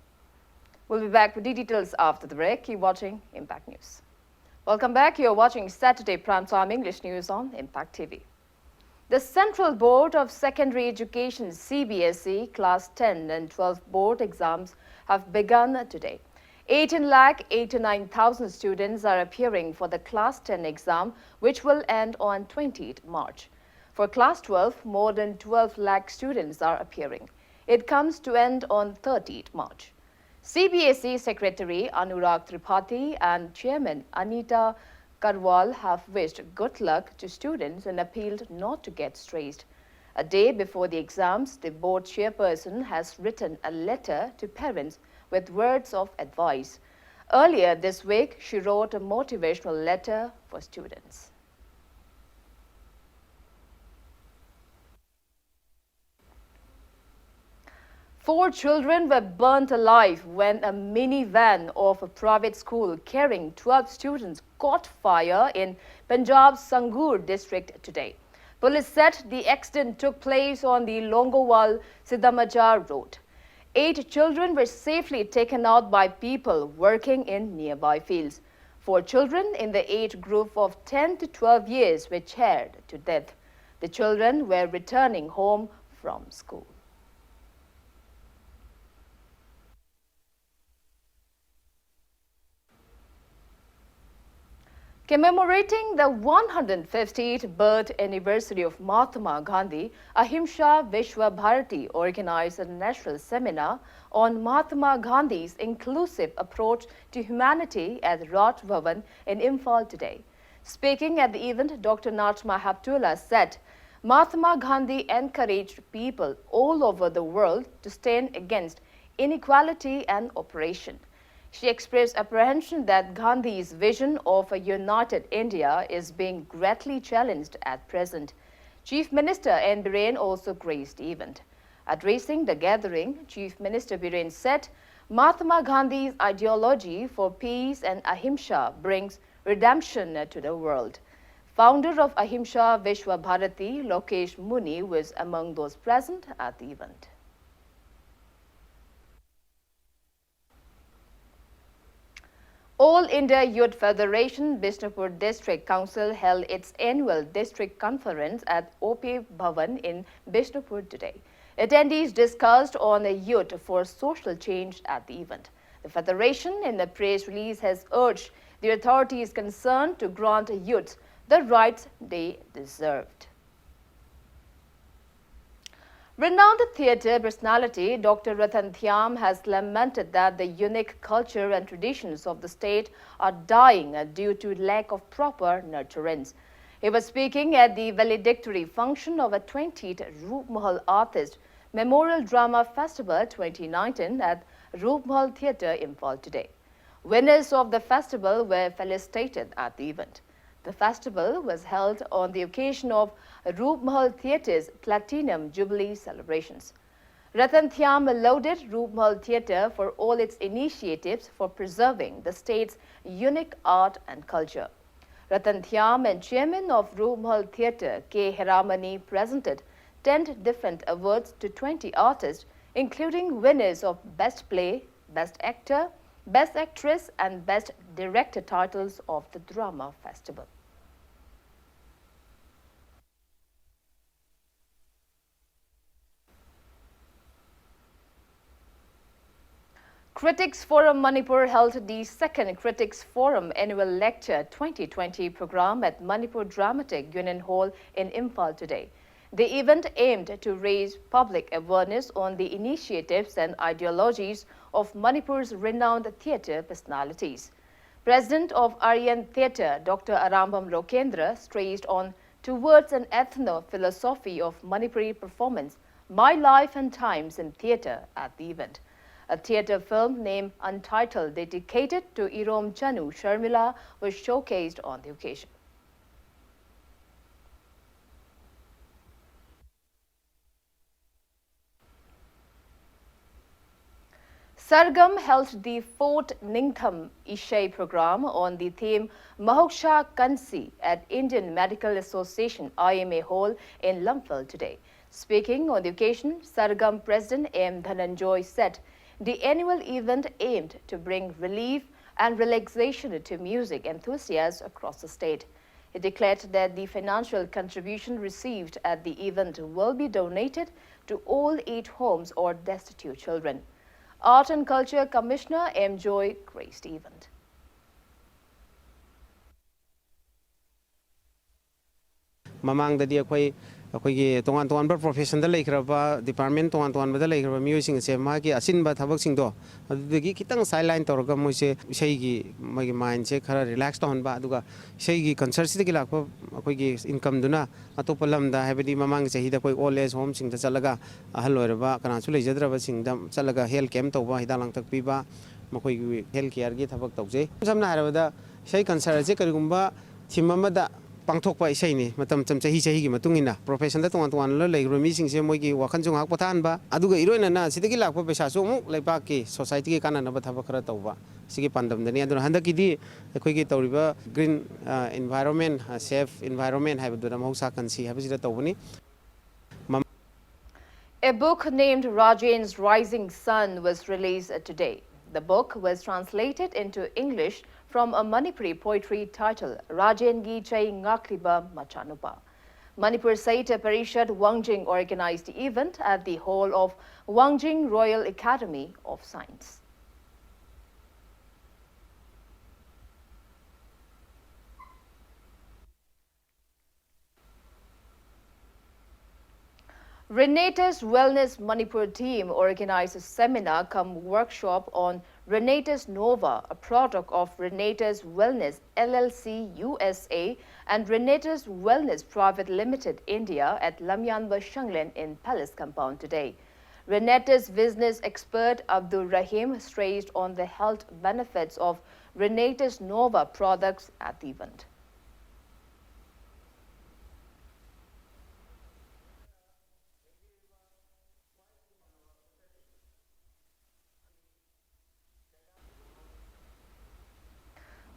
We'll be back with details after the break. Keep watching Impact News. Welcome back. You're watching Saturday Prime Time English News on Impact T V. The Central Board of Secondary Education, C B S E, Class ten and twelve board exams have begun today. Eighteen lakh eighty-nine thousand students are appearing for the Class ten exam, which will end on twentieth March. For Class twelve, more than twelve lakh students are appearing. It comes to end on thirtieth March. C B S E Secretary Anurag Tripathi and Chairman Anita Karwal have wished good luck to students and appealed not to get stressed. A day before the exams, the board chairperson has written a letter to parents with words of advice. Earlier this week, she wrote a motivational letter for students. Four children were burnt alive when a minivan of a private school carrying twelve students caught fire in Punjab's Sangrur district today. Police said the accident took place on the Longowal Siddhamachar road. Eight children were safely taken out by people working in nearby fields. Four children in the age group of ten to twelve years were charred to death. The children were returning home from school. Commemorating the one hundred fiftieth birth anniversary of Mahatma Gandhi, Ahimsa Vishwa Bharati organized a national seminar on Mahatma Gandhi's inclusive approach to humanity at Raj Bhavan in Imphal today. Speaking at the event, Doctor Najma Heptulla said Mahatma Gandhi encouraged people all over the world to stand against inequality and oppression. She expressed apprehension that Gandhi's vision of a united India is being greatly challenged at present. Chief Minister N Biren also graced the event. Addressing the gathering, Chief Minister Biren said Mahatma Gandhi's ideology for peace and ahimsa brings redemption to the world. Founder of Ahimsa Vishwa Bharati, Lokesh Muni, was among those present at the event. All India Youth Federation Bishnupur District Council held its annual district conference at O P Bhavan in Bishnupur today. Attendees discussed on a youth for social change at the event. The federation, in a press release, has urged the authorities concerned to grant youth the rights they deserved. Renowned theatre personality Doctor Ratan Thiam has lamented that the unique culture and traditions of the state are dying due to lack of proper nurturance. He was speaking at the valedictory function of a twentieth Roopmahal Artist Memorial Drama Festival twenty nineteen at Roopmahal Theatre, Imphal today. Winners of the festival were felicitated at the event. The festival was held on the occasion of Roopmahal Theatre's Platinum Jubilee celebrations. Ratan Thiam lauded Roopmahal Theatre for all its initiatives for preserving the state's unique art and culture. Ratan Thiam and chairman of Roopmahal Theatre, K Heramani, presented ten different awards to twenty artists, including winners of Best Play, Best Actor, Best Actress and Best Director titles of the Drama Festival. Critics Forum Manipur held the second Critics Forum Annual Lecture twenty twenty program at Manipur Dramatic Union Hall in Imphal today. The event aimed to raise public awareness on the initiatives and ideologies of Manipur's renowned theatre personalities. President of Aryan Theatre, Doctor Arambam Rokendra, stressed on towards an ethno-philosophy of Manipuri performance, My Life and Times in Theatre, at the event. A theatre film named Untitled, dedicated to Irom Chanu Sharmila, was showcased on the occasion. Sargam held the fourth Ningtham Ishai program on the theme Mahoksha Kansi at Indian Medical Association I M A Hall in Lamphel today. Speaking on the occasion, Sargam President M Dhananjoy said the annual event aimed to bring relief and relaxation to music enthusiasts across the state. He declared that the financial contribution received at the event will be donated to old age homes or destitute children. Art and Culture Commissioner M Joy graced the event. ꯃꯃꯥꯡꯗꯗꯤ ꯑꯩꯈꯣꯏ ꯑꯩꯈꯣꯏꯒꯤ ꯇꯣꯉꯥꯟ ꯇꯣꯉꯥꯟꯕ professionꯗ ꯂꯩꯈ꯭ꯔꯕ, department ꯇꯣꯉꯥꯟ ꯇꯣꯉꯥꯟꯕꯗ ꯂꯩꯈ꯭ꯔꯕ ꯃꯤꯑꯣꯏꯁꯤꯡ ꯑꯁꯦ ꯃꯥꯒꯤ ꯑꯆꯤꯟꯕ ꯊꯕꯛꯁꯤꯡꯗꯣ ꯑꯗꯨꯗꯒꯤ ꯈꯤꯇꯪ sideline ꯇꯧꯔꯒ ꯃꯣꯏꯁꯦ ꯏꯁꯩꯒꯤ ꯃꯣꯏꯒꯤ mindꯁꯦ ꯈꯔ relax ꯇꯧꯍꯟꯕ, ꯑꯗꯨꯒ ꯏꯁꯩꯒꯤ concertꯁꯤꯗꯒꯤ ꯂꯥꯛꯄ ꯑꯩꯈꯣꯏꯒꯤ incomeꯗꯨꯅ ꯑꯇꯣꯞꯄ ꯂꯝꯗ, ꯍꯥꯏꯕꯗꯤ ꯃꯃꯥꯡꯒꯤ ꯆꯍꯤꯗ ꯑꯩꯈꯣꯏ old age homeꯁꯤꯡꯗ ꯆꯠꯂꯒ ꯑꯍꯜ ꯑꯣꯏꯔꯕ ꯀꯅꯥꯁꯨ ꯂꯩꯖꯗ꯭ꯔꯕꯁꯤꯡꯗ ꯆꯠꯂꯒ health camp ꯇꯧꯕ, ꯍꯤꯗꯥꯛ ꯂꯥꯡꯊꯛ ꯄꯤꯕ, ꯃꯈꯣꯏꯒꯤ health careꯒꯤ ꯊꯕꯛ ꯇꯧꯖꯩ꯫ ꯏꯁꯝ ꯁꯝꯅ ꯍꯥꯏꯔꯕꯗ ꯏꯁꯩ concert ꯑꯁꯦ ꯀꯔꯤꯒꯨꯝꯕ theme ꯑꯃꯗ ꯄꯥꯡꯊꯣꯛꯄ ꯏꯁꯩꯅꯤ꯫ ꯃꯇꯝ ꯃꯇꯝ, ꯆꯍꯤ ꯆꯍꯤꯒꯤ ꯃꯇꯨꯡ ꯏꯟꯅ professionꯗ ꯇꯣꯉꯥꯟ ꯇꯣꯉꯥꯟꯅ ꯂꯩꯈ꯭ꯔꯕ ꯃꯤꯁꯤꯡꯁꯦ ꯃꯣꯏꯒꯤ ꯋꯥꯈꯜꯁꯨ ꯉꯥꯏꯍꯥꯛ ꯄꯣꯊꯥꯍꯟꯕ, ꯑꯗꯨꯒ ꯏꯔꯣꯏꯅꯅ ꯁꯤꯗꯒꯤ ꯂꯥꯛꯄ ꯄꯩꯁꯥꯁꯨ ꯑꯃꯨꯛ ꯂꯩꯕꯥꯛꯀꯤ societyꯒꯤ ꯀꯥꯟꯅꯅꯕ ꯊꯕꯛ ꯈꯔ ꯇꯧꯕ, ꯁꯤꯒꯤ ꯄꯥꯟꯗꯝꯗꯅꯤ꯫ ꯑꯗꯨꯅ ꯍꯟꯗꯛꯀꯤꯗꯤ ꯑꯩꯈꯣꯏꯒꯤ ꯇꯧꯔꯤꯕ green environment, safe environment ꯍꯥꯏꯕꯗꯨꯅ ꯃꯍꯧꯁꯥ ꯀꯟꯁꯤ ꯍꯥꯏꯕꯁꯤꯗ ꯇꯧꯕꯅꯤ꯫ A book named Rajen's Rising Sun was released today. The book was translated into English from a Manipuri poetry title, Rajengi Chei Ngakliba Machanupa. Manipur Sahitya Parishad Wangjing organized the event at the hall of Wangjing Royal Academy of Science. Renatus Wellness Manipur team organized a seminar cum workshop on Renatus Nova, a product of Renatus Wellness L L C U S A and Renatus Wellness Private Limited India at Lamyanba Shanglen in Palace Compound today. Renatus business expert Abdul Rahim stressed on the health benefits of Renatus Nova products at the event.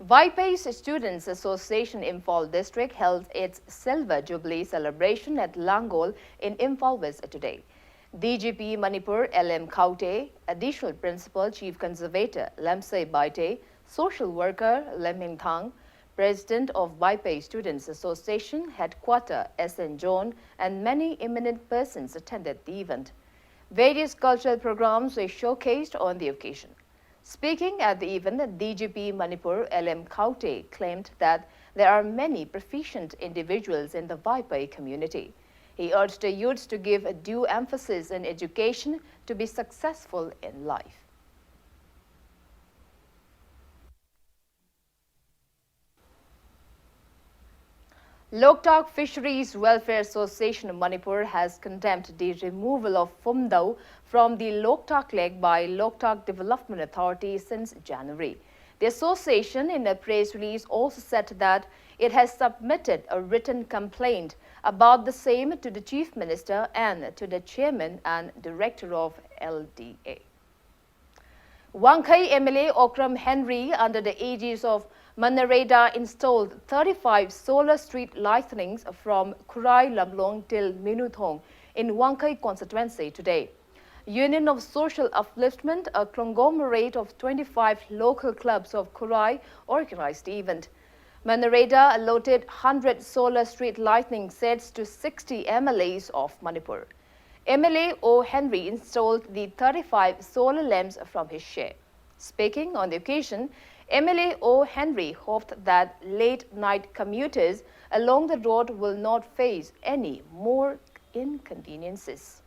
Vaiphei Students Association Imphal District held its Silver Jubilee celebration at Langol in Imphal West today. D G P Manipur L M Khaute, Additional Principal Chief Conservator Lamsei Baite, social worker Leming Thang, President of Vaiphei Students Association Headquarter S N John, and many eminent persons attended the event. Various cultural programs were showcased on the occasion. Speaking at the event, D G P Manipur L M Khaute claimed that there are many proficient individuals in the Vaiphei community. He urged the youths to give a due emphasis in education to be successful in life. Loktak Fisheries Welfare Association of Manipur has condemned the removal of Phumdao from the Loktak Lake by Loktak Development Authority since January. The association, in a press release, also said that it has submitted a written complaint about the same to the Chief Minister and to the Chairman and Director of L D A. Wangkhei M L A Okram Henry, under the aegis of MGNREGA, installed thirty-five solar street lightenings from Khurai Lamlong till Minuthong in Wangkhei constituency today. Union of Social Upliftment, a conglomerate of twenty-five local clubs of Khurai, organized the event. MGNREGA allotted hundred solar street lighting sets to sixty M L As of Manipur. M L A O Henry installed the thirty-five solar lamps from his share. Speaking on the occasion, M L A O Henry hoped that late night commuters along the road will not face any more inconveniences.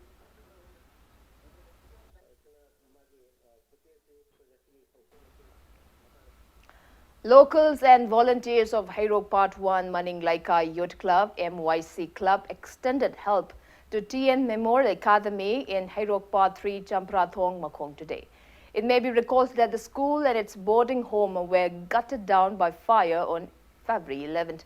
Locals and volunteers of Heirok Part one Maning Leikai Youth Club, M Y C Club, extended help to T N Memorial Academy in Heirok Part three Champrathong Makhong today. It may be recalled that the school and its boarding home were gutted down by fire on February eleventh.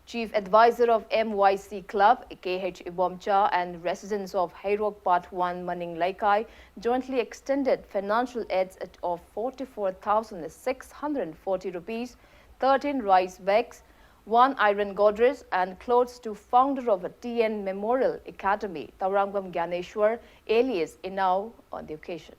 Chief Advisor of M Y C Club, K H Ibomcha, and residents of Heirok Part one Maning Leikai jointly extended financial aids of forty-four thousand six hundred forty rupees, thirteen rice bags, one iron Godrej, and clothes to founder of T N Memorial Academy, Taurangam Gyaneshwar, alias Inau, on the occasion.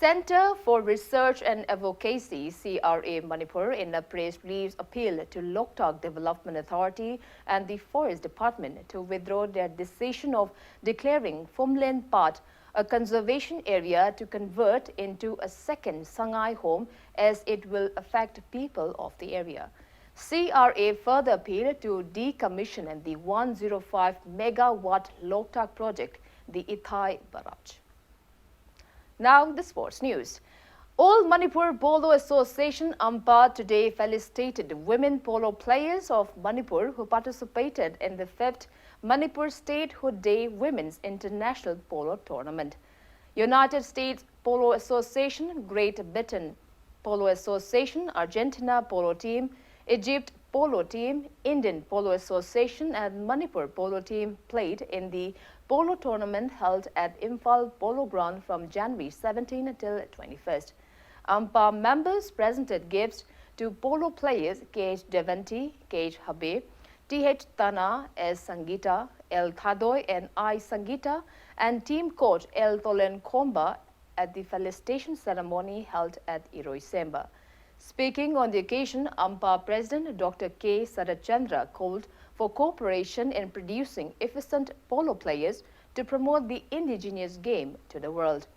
Center for Research and Advocacy, C R A Manipur, in a press release appealed to Loktak Development Authority and the Forest Department to withdraw their decision of declaring Phumlen Path a conservation area to convert into a second Sangai home, as it will affect people of the area. C R A further appealed to decommission the one zero five megawatt Loktak project, the Ithai Barrage. Now, the sports news. All Manipur Polo Association, AMPA, today felicitated women polo players of Manipur who participated in the fifth Manipur Statehood Day Women's International Polo Tournament. United States Polo Association, Great Britain Polo Association, Argentina Polo Team, Egypt Polo Team, Indian Polo Association, and Manipur Polo Team played in the polo tournament held at Imphal Polo Ground from January seventeen until twenty-first. AMPA members presented gifts to polo players K H Devanti, K H Habe, T H Tana, S Sangita, L Thadoi, and I Sangita, and team coach L Tolen Khomba at the felicitation ceremony held at Iroisemba. Speaking on the occasion, AMPA President Doctor K Saratchandra called for cooperation in producing efficient polo players to promote the indigenous game to the world.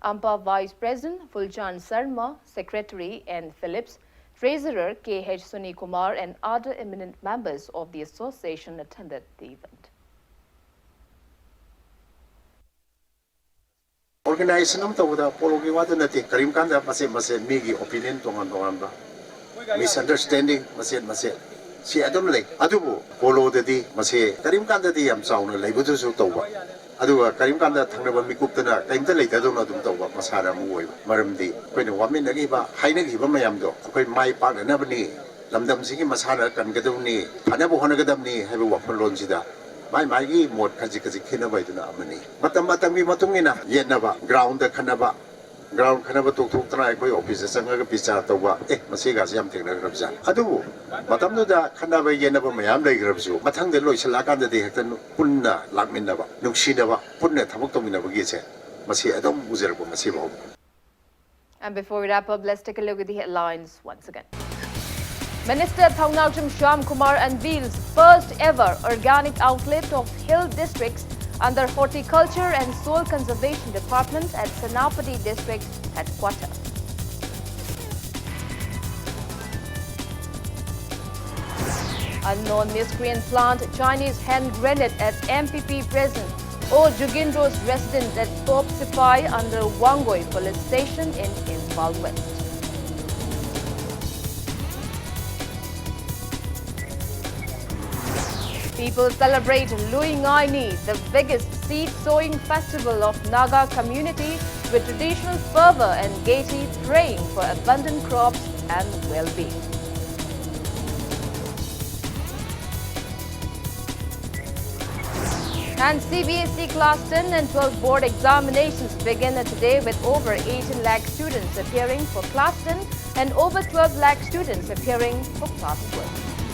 AMPA Vice President Fulchan Sarma, Secretary N Phillips, Treasurer K H Suni Kumar, and other eminent members of the association attended the event. Organization ꯑꯃ ꯇꯧꯕꯗ ꯄꯣꯂꯣꯒꯤ ꯋꯥꯗ ꯅꯠꯇꯦ, ꯀꯔꯤꯒꯨꯝꯕ ꯀꯥꯟꯗ ꯃꯆꯦꯠ ꯃꯆꯦꯠ ꯃꯤꯒꯤ opinion ꯇꯣꯉꯥꯟ ꯇꯣꯉꯥꯟꯕ, misunderstanding ꯃꯆꯦꯠ ꯃꯆꯦꯠ ꯁꯤ ꯑꯗꯨꯝ ꯂꯩ꯫ ꯑꯗꯨꯕꯨ ꯄꯣꯂꯣꯗꯗꯤ ꯃꯁꯦ ꯀꯔꯤꯒꯨꯝꯕ ꯀꯥꯟꯗꯗꯤ ꯌꯥꯝ ꯆꯥꯎꯅ ꯂꯩꯕꯗꯨꯁꯨ ꯇꯧꯕ, ꯑꯗꯨꯒ ꯀꯔꯤꯒꯨꯝꯕ ꯀꯥꯟꯗ ꯊꯪꯅꯕ ꯃꯤꯀꯨꯞꯇꯅ ꯀꯔꯤꯝꯇ ꯂꯩꯇꯗꯧꯅ ꯑꯗꯨꯝ ꯇꯧꯕ ꯃꯁꯥꯟꯅ ꯑꯃ ꯑꯣꯏꯕ꯫ ꯃꯔꯝꯗꯤ ꯑꯩꯈꯣꯏꯅ ꯋꯥꯃꯤꯟꯅꯈꯤꯕ, ꯍꯥꯏꯅꯈꯤꯕ ꯃꯌꯥꯝꯗꯣ ꯑꯩꯈꯣꯏ ꯃꯥꯏ ꯄꯥꯛꯅꯅꯕꯅꯤ, ꯂꯝꯗꯝꯁꯤꯒꯤ ꯃꯁꯥꯟꯅ ꯀꯟꯒꯗꯕꯅꯤ, ꯐꯅꯕ ꯍꯣꯠꯅꯒꯗꯕꯅꯤ ꯍꯥꯏꯕ ꯋꯥꯈꯜꯂꯣꯟꯁꯤꯗ ꯃꯥꯏ ꯃꯥꯏꯒꯤ ꯃꯣꯠ ꯈꯖꯤꯛ ꯈꯖꯤꯛ ꯈꯦꯠꯅꯕ ꯍꯥꯏꯗꯨꯅ ꯑꯃꯅꯤ꯫ ꯃꯇꯝ ꯃꯇꯝꯒꯤ ꯃꯇꯨꯡ ꯏꯟꯅ ꯌꯦꯠꯅꯕ, ground ꯈꯠꯅꯕ, ground ꯈꯠꯅꯕ ꯇꯣꯛꯊꯣꯛꯇꯅ ꯑꯩꯈꯣꯏ office ꯆꯪꯉꯒ ꯕꯤꯆꯥꯔ ꯇꯧꯕ, ꯑꯦ, ꯃꯁꯤꯒꯁꯤ ꯌꯥꯝ ꯊꯦꯡꯅꯈ꯭ꯔꯕꯖꯥꯠꯅꯤ꯫ ꯑꯗꯨꯕꯨ ꯃꯇꯝꯗꯨꯗ ꯈꯠꯅꯕ ꯌꯦꯠꯅꯕ ꯃꯌꯥꯝ ꯂꯩꯈ꯭ꯔꯕꯁꯨ ꯃꯊꯪꯗ ꯂꯣꯏꯁꯤꯜꯂꯛꯑꯀꯥꯟꯗꯗꯤ ꯍꯦꯛꯇ ꯄꯨꯟꯅ ꯂꯥꯛꯃꯤꯟꯅꯕ, ꯅꯨꯡꯁꯤꯅꯕ, ꯄꯨꯟꯅ ꯊꯕꯛ ꯇꯧꯃꯤꯟꯅꯕꯒꯤꯁꯦ ꯃꯁꯤ ꯑꯗꯨꯝ ꯎꯖꯔꯛꯄ ꯉꯁꯤ ꯐꯥꯎꯕ꯫ And before we wrap up, let's take a look at the headlines once again. Minister Thongnaljam Shyamkumar unveils first ever organic outlet of hill districts under Horticulture and Soil Conservation Department at Senapati District Headquarter. Unknown miscreant plant Chinese hand grenade at M P P prison. O Jugindro's residence at Top Sipai under Wangoi police station in Imphal West. People celebrate Lui Ngai Ni, the biggest seed sowing festival of Naga community, with traditional fervor and gaiety, praying for abundant crops and well-being. And C B S E class ten and twelve board examinations begin today, with over eighteen lakh students appearing for class ten and over twelve lakh students appearing for class twelve.